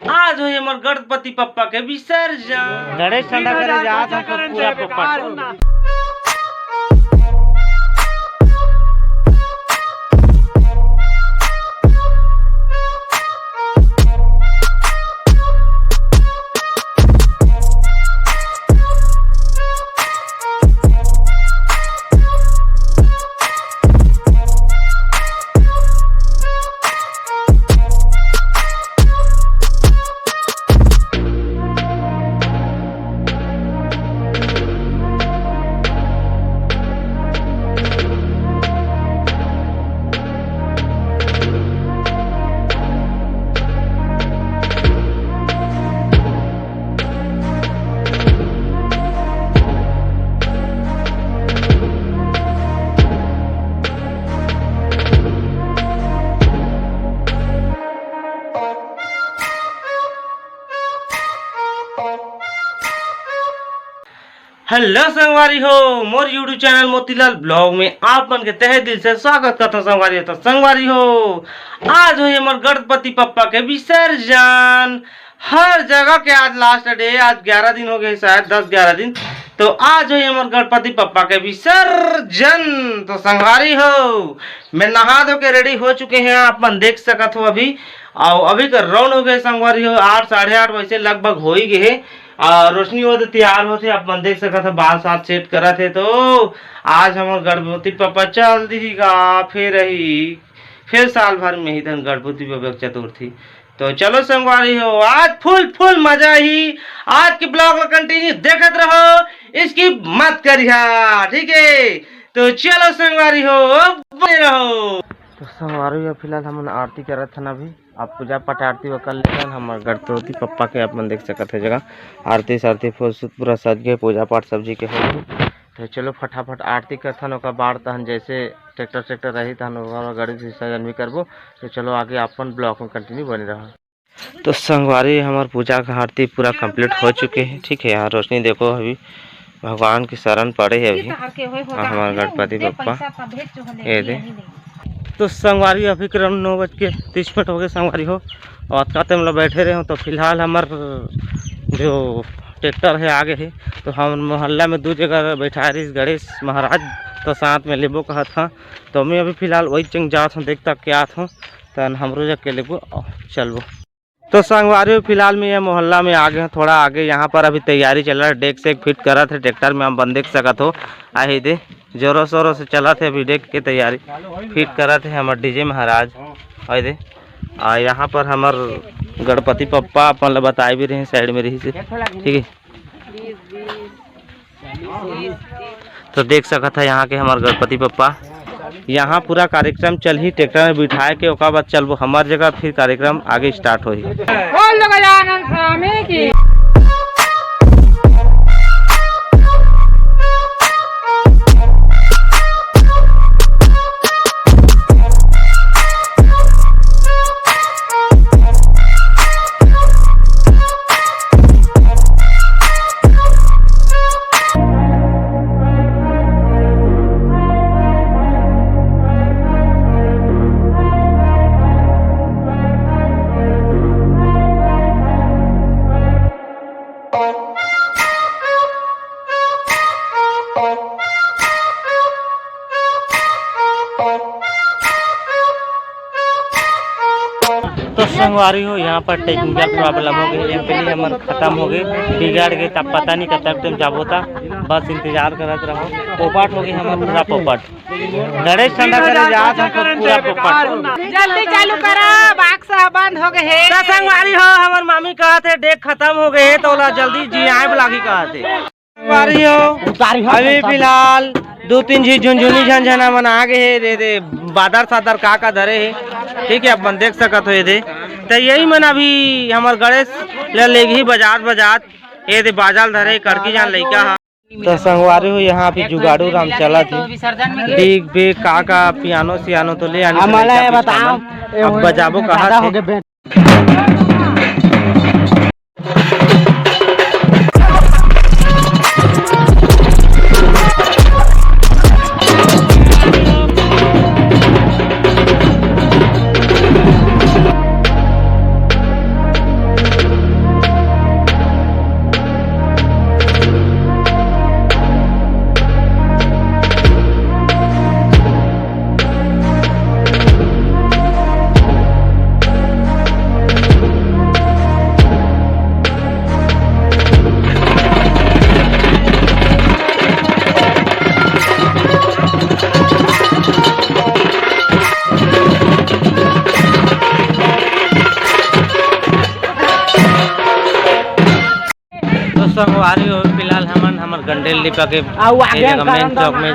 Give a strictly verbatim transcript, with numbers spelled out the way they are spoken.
आज होही हमर गणपति पप्पा के विसर्जन। गणेश ठंडा करे जात हन पूरा पोपट। हेलो संगवारी हो, मोर YouTube चैनल मोतीलाल ब्लॉग में आप मन के तहे दिल से स्वागत करथों संगवारी हो। तो संगवारी हो, आज होही हमर गणपति पप्पा के विसर्जन। हर जगह के आज लास्ट डे, आज ग्यारह दिन हो गए, शायद दस ग्यारह दिन। तो आज होही हमर गणपति पप्पा के विसर्जन। तो संगवारी हो, मैं नहा धो के रेडी हो चुके हैं, आप मन देख सकत हो अभी। और अभी का राउंड हो गए संगवारी हो, आठ, साढ़े आठ बजे लगभग हो ही गए हे। और रोशनी वो तो तैयार होथे, आप मन देख सकत हो, बाल साथ सेट करत हे। तो आज हमर गणपति पप्पा चल दिही गा, फिर रही, फिर साल भर में ही धन गणपति बप्पा के चतुर्थी। तो चलो संगवारी हो, आज फुल फुल मजा ही। आज के ब्लॉग ला कंटिन्यू देखत रहो, स्किप मत करिहा, ठीक है? तो चलो संगवारी हो, बने रहो। तो संगवारी हो, फिलहाल हमन आरती करत हन अभी। अब पूजा पाठ आरती वो कर लेथन। हमर गणपति पप्पा के आप मन देख सकत हे जगह आरती सारती फूल सूत पूरा सज गए, पूजा पाठ सब जी के हो गए। तो चलो फटाफट आरती करथन, ओकर बाद तहन जैसे ट्रैक्टर ट्रैक्टर रही तहन ओकर गाड़ी से विसर्जन भी करबो। तो चलो आगे अपन ब्लॉग में कंटिन्यू बने रहो। तो संगवारी हमर पूजा का आरती पूरा कंप्लीट हो चुके हे, ठीक है। यहाँ रोशनी देखो अभी भगवान के शरण पड़े हे अभी। हाँ, हमारे गणपति बप्पा। ये दे। तो संगवारी अभी करीब नौ बज के तीस मिनट हो गए संगवारी हो, और अतका time ला बैठे रहे हो। तो फिलहाल हमर जो ट्रैक्टर है आगे है, तो हम मोहल्ला में दो जगह बैठा रही गणेश महाराज, तो साथ में लेबो कहत हाँ। तो मैं अभी फिलहाल वही चंग जात हूँ, देख तक के आत हूँ, तन हमरो जग के लेबो, चलबो। तो संगवारी हो, फिलहाल में ये मोहल्ला में आ गए हैं, थोड़ा आगे। यहाँ पर अभी तैयारी चल रहा है, डेक सेक फिट करत है ट्रैक्टर में, आप मन देख सकत हो। आही दे, जोरों शोरों से चलत है अभी डेक के तैयारी, फिट करत है हमर डीजे महाराज। आही दे, आ यहाँ पर हमर गणपति पप्पा अपन ला बताए भी रहे, साइड में रही से, ठीक है। तो देख सकत है यहाँ के हमार गणपति पप्पा, यहाँ पूरा कार्यक्रम चलही, ट्रैक्टर में बिठाए के, ओकर बाद चलबो हमार जगह, फिर कार्यक्रम आगे स्टार्ट होही। बोल दो गजानन स्वामी की। तो संगवारी हो, यहाँ पर टेक्निकल प्रॉब्लम हो गई, एम्पली हमर खत्म हो गई, बिगड़ गई, तब पता नहीं कब तक तुम जाबो ता, बस इंतजार करत रहो। पोपट हो गई हमर पूरा पोपट। गणेश ठंडा करे जात हम तो पूरा पोपट। जल्दी चालू करा, बॉक्स बंद हो गए हे। तो संगवारी हो, हमर मामी कहत हे डेक खत्म हो गए हे, तो ओला जल्दी जियाए लागही कहत हे। संगवारी हो, अभी फिलहाल दो तीन झी झुनझुनी झनझना मन आ गए हे, दे दे बादर सादर का का धरे हे, ठीक है, अपन देख सकत हो ये दे। तो यही मन अभी हमर गणेश ले लेगही बजात बजात, ये दे बाजा ल धरे कड़की जान लइका हा। तो संगवारी हो, यहाँ पे जुगाड़ू राम चलत हे। डीग बीग का का पियानो सियानो तो ले आने हमारा ये बताओ, अब बजाबो कहाँ से? संगवारी हो, फिलहाल हमन, हमर गंडेल दीपा के अउ आगे ए जगह मेन चौक में